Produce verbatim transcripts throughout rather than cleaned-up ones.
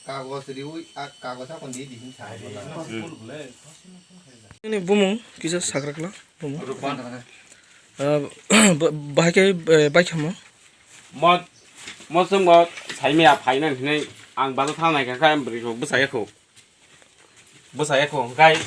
Kagos riui, ah, kagos hakon di, di hin sa. Ini bumung kisa sakrakla bumung. Ah, ba-, bahai khe, eh, bai khamo. Mo, mo sung mo sai me a phai nang hinui ang bazar thang nai kha kha bwrwi rok bwsai kho. Bwsai kho, hwnkhe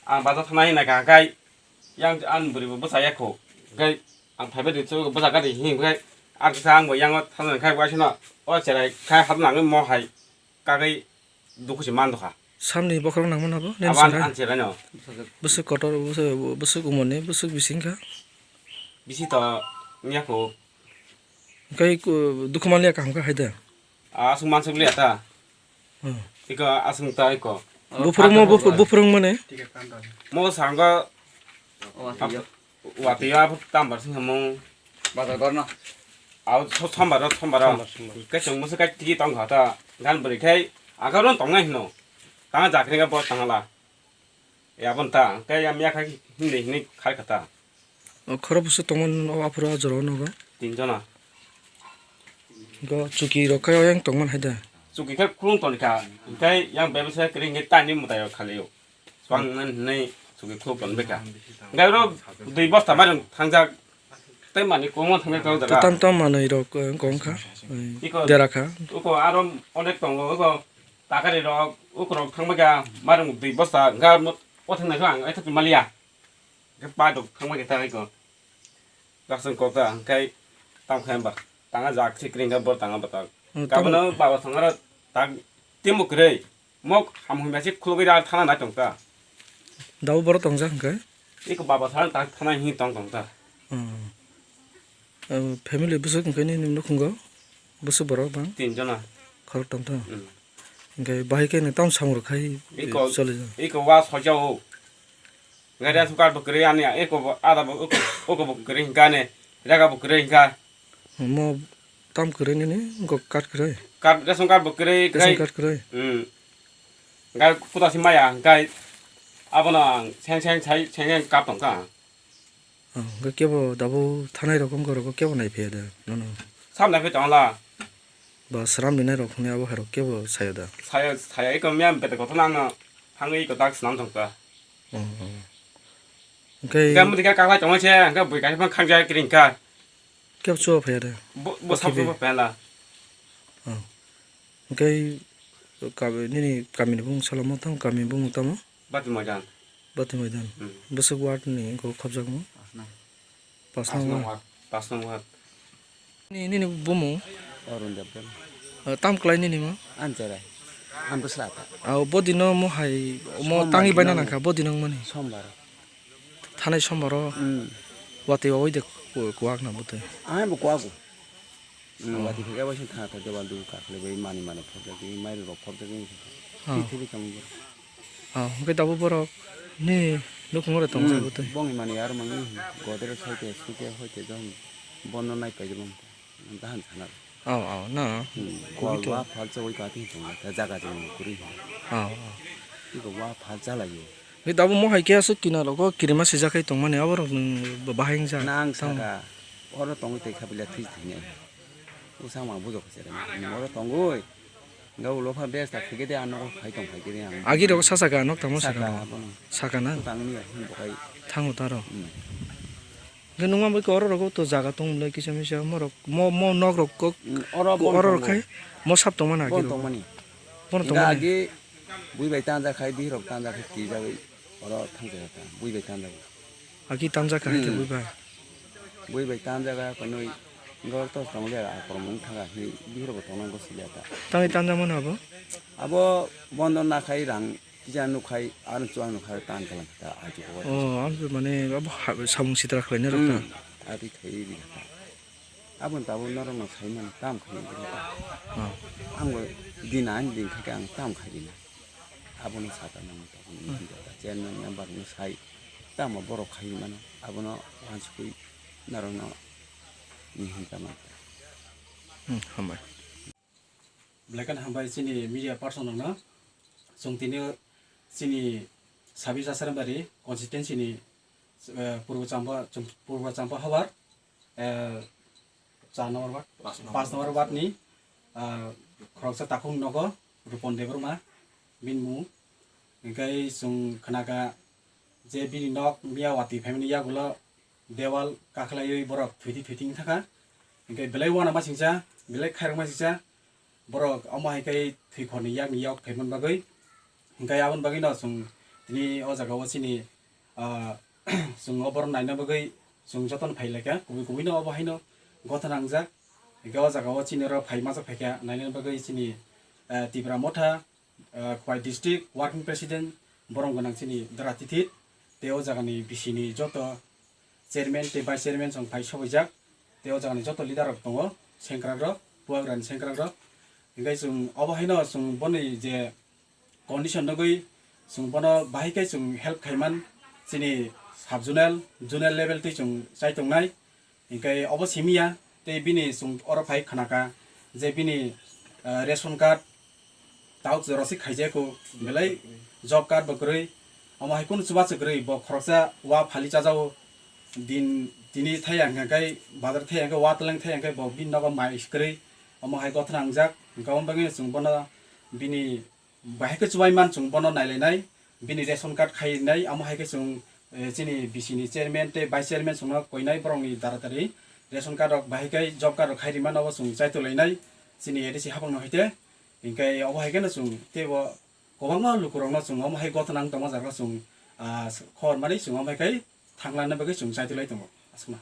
ang bazar thang nai nai kha kha, yang ani bwrwi bo bwsai kho. Hwnkhe ang phai bai di chu bwsa gari him khe, ang kisa ang bo yang thang nai kha waisano, o cherai kha hap nang mo hai. Kagwi dukhu se man dokha. Samni bokhorok nangmano bo, nini Abo an, sakha? An se laino. Bwswk kotor, bwswk, bwswk umorni, bwswk bising kha? Bisi to wngya kho. Hwnkhe ku-, dukhu manliya kaham kha hai da? A, aswk mansuk liya ta. Hmm. Iko aswk ta iko. Buphurungmo, buphu-, buphurungmani? Mo sango Watwi o aphuru tambar sing hamung. Bazar gorno. Au so-, sombar o, sombar o. Sombar, sombar. Khe chwng bwswk kai tigi tong kha ta. Gan bwrwi khai aga ron tongnai hino. Tanga jakri ga bo tangala. Ya bon ta. Khe ya miya khai hindi hindi khai kha ta. O khoro bwswk tongmani o aphuru o jora o nogo? Tin jona. Go chuki rok khai oyang tongmani hai da? Chuki khai khulung toni kha. Khai yang bebsa kring khai tani mutai o khali o. Swang nan hinui chuki khuluk ton beka. Hingke oro dui bosta mairung thangjak. Tei mani komo thangjak tei jaga. Tam tam manui rok, eh, wngkha. Iko dera kha. Uko aro onek tongo, uko takari rok, uko rok thang beka mairung dui bosta, hingke mo-, o thangnai khe ang, ai thok maliya. Hingke pa rok thang beka ta iko. Jaksong kok ta, hingke tam khe hamba. Tanga jak sikring hingke bo tanga bata. Hmm, tamo. Kabono baba thangaro tak timo kwrwi. Mok ham hum ya se khulugwi da thana nai tong ta. Dabo borok tongjak hwnkhe? Eko baba thana ta thana hin tong tong ta. Hmm. O, family bwswk hwnkhe nini nukhungo? Bwswk borok bang? Tin jona. Khorok tong ta? Hmm. Hwnkhe bahai khe nwng tamo samung rok khai choli jak? Eko wa soja o. Hwnkhe ration card bo kwrwi ani eko bo ada bo oko bo kwrwi hwnkha ani rega bo kwrwi hwnkha. Mo tam kwrwi nini, wngkha card kwrwi? Card, ration card bo kwrwi, ration card kwrwi? Hmm. Hwnkhe kuda se maya, hwnkhe abono ang seng seng sai, seng seng kap tongkha. Oh, hwnkhe kebo dabo thanai rok wngkha, rok kebo nai phiya da, nono? Sam nai phi tongla. Ba sram rinai rok hwnwi abo hai rok kebo saya da? Saya, saya, eko miya bete kothon ano thangwi eko dak swnam tongkha. Oh, oh. Hwnkhe hwnkhe mudi khe kaklai tongma se, hwnkhe bui kaisa phang khang jaya kring kha. Kebo chuba phaiya de? Bo, bo sabo chuba phaiya la. Oh. Hwnkhe kami, nini kamini bumung salomo tamo, kamini bumung tamo? Bati Maidan. Bati Maidan. Hmm. Bwswk ward ni wngkha khopjakma? Pas nang. Pas nang ward. Pas nang ward. Ni, nini bumung? Arun Debbarma. Ah, tam klai nini mo? Anchara. Ang bwsla ta. Ah, bodi no mo hai, mo tangwi baina nangkha, bodi nang mani. Sombar. Thanai sombaro. Hmm. Watwi wawai de ku-, kuwak na bwtwi. Ang bo kuwago. Hmm, oh. Watwi khe abo se thana thok debal dubu kakhwlai bai mani mani phobjagwi, mairum rok phobjagwi. Oh. Thwi thwi kamo bo. Oh, hwnkhe tabuk borok ni nukhungo re tong sa bwtwi. Hmm, bongni mani aro mangni Godrej hoite, suke hoite, jong bono nai paijak. Dahan sana. Oh, oh, no. Hmm, koi to. Wa phal chawi ka ti tong, ta jaga jang kuri. Oh, oh. Iko wa phal chala yo. Ni dabu mo hai khe aswk kinaro ko kirima sijak khai tongmani, aborok nwng bahai wngja. Nang saka, oro tongwi tei kha bwlai thwi thwini. Usang ma bujok khe sere. Oro tongwi. Nga ulo pha bes ta khike de ano phai tong phai khe de ang. Agi rok sasaka nok tamo saka. Saka, abono. Saka na? Tangni ya, hin bokai. Thango taro. Hmm. Hwnkhe nungma bai khe oro rogo to jaga tong mwnlai kisa misa morok mo, mo nok rok kok. Mm, oro ko-, bon oro tongo. Rok khai mo sap tongmani agi. Bon rok tongmani. Bon tongmani. Hingke agi bui bai tanja khai, bihik rok tanja khai twi jagwi oro thang jaga ta, bui bai tanja. Agi tanja khai khe bui bai. Mm. Bui bai tanja ga konwi hingke oro to tong le a kormo wng thang ga hwnwi bihik rok bo tong nang go sili ya ta. Tangwi tanja mano abo? Abo bondo na khai rang Kisa nukhai, ano chuang nukhai tan kalang ta aji ko. Oh, ang mane abo ha-, samung sitra khlaina rok ta. Hmm, ati khai ri ta. Abon tabon norok no sai man tam khai ri ta. Oh. Ang bo din ani din khai ang tam khai ri na. Abono saka nang ta. Hmm. Chairman member no sai tamo borok khai mano. Abono wansukui norok no ni hin ta man ta. Hmm, hambai. Belai kheno hambai chini media person rokno. Chwng tini chini Sabi Jasarambari constituency ni Eh, Purbo Champa, Chum-, Purbo Champa Habar, eh, cha number ward, Pas number. Pas number ward ni, ah, khoroksa takhuk nogo Rupon Debbarma bini mung. Hingke chwng khnaka je bini nok miya watwi phaimani yagulo dewal kakhlaiwi borok thwiti thwiti wngthaka. Hingke belai uanama singcha, belai khairokma singcha, borok omo hai khe thwikhorni yakni yok phaimani bagwi. Hingke aboni bagwino chwng tini o jaga o chini, ah, chwng o borok naina bagwi chwng jotono phai laikha, kubui kubui no obo haino gotha nangjak. Hingke o jaga o chini oro phai masa phaikha naina bagwi chini, ah, Tipra Motha, ah, Khowai District Working President, borok gwnang chini Dara Tithit, tei o jagani bisini joto chairman tei vice chairman chwng phai sobaijak, tei o jagani joto leader rok tongo, sengkrak rok, bubagrani sengkrak rok. Hingke chwng obo haino chwng boni je condition nugwi chwng bono bahai khe chwng help khaiman chini sub zonal, zonal level twi chwng chai tongnai. Hingke obo simiya tei bini chwng oro phai khnaka je bini, ah, ration card tabuk jora se khaijako belai job card bo kwrwi. Omo hai kunu chubachu kwrwi bo khoroksa wa phali chajao din tini thai ang khe bazar thai ang khe wa teleng thai ang khe bo bini nogo mai kwrwi omo hai gotha nangjak hingke omo bagwi chwng bono bini bahai khe chubai man chwng bono nailainai, bini ration card khai rinai, amo hai khe chwng, eh, chini bisini chairman tei vice chairman chwngno koinai borokni dara dari ration card rok bahai khe job card rok khai rimano bo chwng chaitolainai chini A D C hapangno hai khe, hingke obo hai kheno chwng teibo kwbangma lukurokno chwng omo hai gotha nang tongma jaga chwng, ah, khor mani chwng omo hai khe thanglana bagwi chwng chaitolai tongo. Aswkno.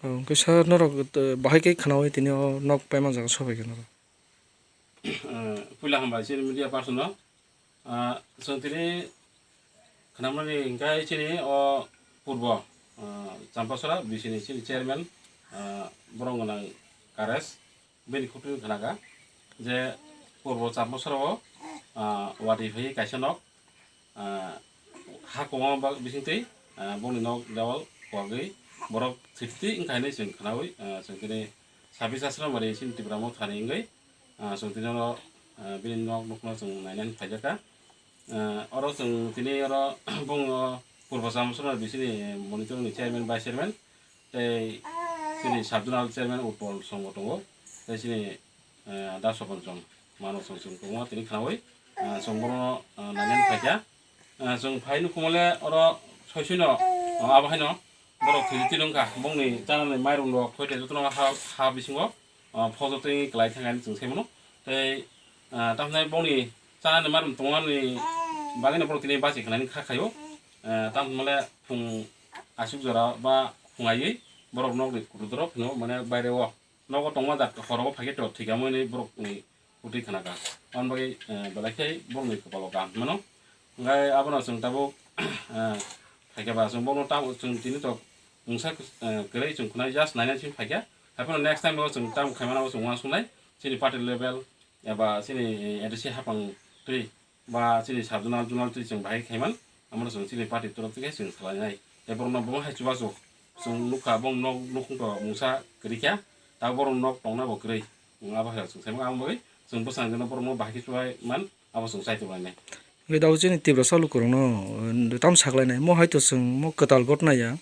Oh, hwnkhe sir, norok, eh, bahai khe khwnaui tini o nok paima jaga sobai khe norok? Eh, puila hambai chini media person no. Ah, chwng tini khwnamani hwnkhe chini o purbo, ah, Champasora bisini chini chairman, ah, borok gwnang Kares. Bini khutui khwnaka je purbo Champasora o, ah, watwi phaiwi kaisa nok, ah, ha kwbangma ba-, bisingtwi, ah, bongni nok dewal kwagwi borok thwitwi wngkha hinwi chwng khwnaui, ah, chwng tini sabis aswrwng bari chini Tipra Mothani wngwi, ah, chwng tini oro, ah, bini nok nukno chwng nainani phaijakha. Ah, oro chwng tini oro bongno purbo Champasora bisini monitor ni chairman, vice chairman, tei chini sub zonal chairman Utpol Songho tongo, tei chini, eh, Da Sopon Chong mano chwng chwng tongo tini khwnaui, eh, chwng bono, eh, nainani phaikha. Eh, chwng phai nukhungmale oro soisui no, eh, abo haino borok thwili twi wngkha, bongni chanani mairum rok khoite jotono ha, ha bisingo, ah, photo twi kwlai thangani chwng sai mano. Tei, ah, tamhinai bongni chanani mairum tongmani bagwino borok tini bachikha nani kha khaio. Ah, tamhinmale phung aswk jora ba phung aiwi borok nokni kuthuk dorop phano mane baire o nogo tongma jat horo o phaikhe to thwikha mani borokni kutui khna ka. Aboni bagwi, eh, belai khe borokni kwpalo kaham hinmano. Hwnkhe abono chwng tabuk, eh, phaikhe ba chwng bono tabuk chwng tini tok mungsa, eh, kwrwi chwng khwnai just nainani simi phaikha. Haiphano next time o chwng tamo khaimano chwng uansuknai chini party level eba chini, eh, A D C hapang twi ba chini sub zonal, zonal twi chwng bahai khaiman, amoro chwng chini party torof thwi khe chwng salainai. Tei borokno bo hai chubachu chwng nukha, bong nok nukhung to mungsa kwrwi kha, ta borok nok tongna bo kwrwi. Wng abo hai chwng saimano, aboni bagwi chwng bwskango no borokno bahai khe chubai man, abo chwng chai tonglainai. Hwnkhe tabuk chini Tiprasa lukurokno, uh, tamo saklainai, mo hai to chwng mo kwtal gotna ya.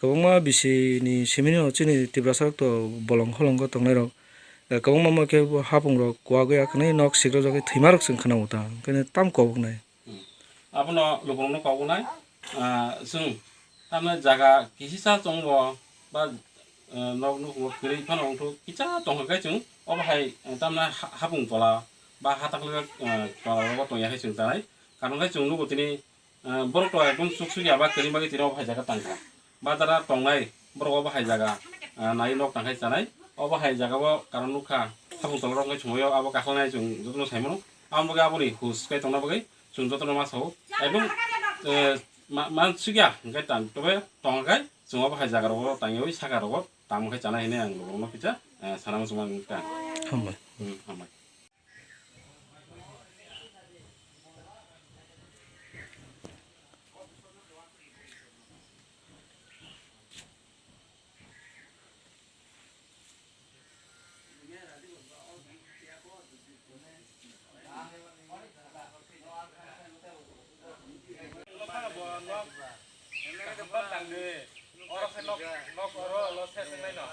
Kwbangma bisini simino chini Tiprasa rok to bolong holongo tongnairok. Eh, kwbangma mo khe bo hapung rok kwagwi akhwnwi nok sikrok jagwi thwima rok chwng khwnao ta, hwnkhe tam koboknai. Hmm. Abono lukurokno koboknai, ah, chwng tamni jaga kisisa chwngbo ba, eh, nok nukhungo kwrwi phano wngthok kisa tongkha khe chwng obo hai, eh, tamni ha-, hapung tola ba hathak le, eh, tola rogo tongya hai chwng tanai. Karon khe chwng nugo tini, eh, borok to ekdom chuk suk ya ba kwrwi bagwi tini obo hai jaga tangkha. Ba dara tongnai borok obo hai jaga, ah, nai nok tangkhai chanai. Obo hai jaga o karon nukha, hapung tola rok wngkhe chwngwi abo kakhlai nai chwng jotono sai mano. Aboni bagwi aboni hus khe tongna bagwi chwng jotono ma sao. Ekdom, eh, ma, ma sikya hwnkhe tang, tobe tongkha khe chwng obo hai jaga rogo tangwi saka rogo tamo khe chanai hinwi ang lukurokno kisa, eh, sana muchungma wngkha. Hambai. Hmm, hambai. Kaham tang di. Oro khe nok, nok oro lo se se nai no.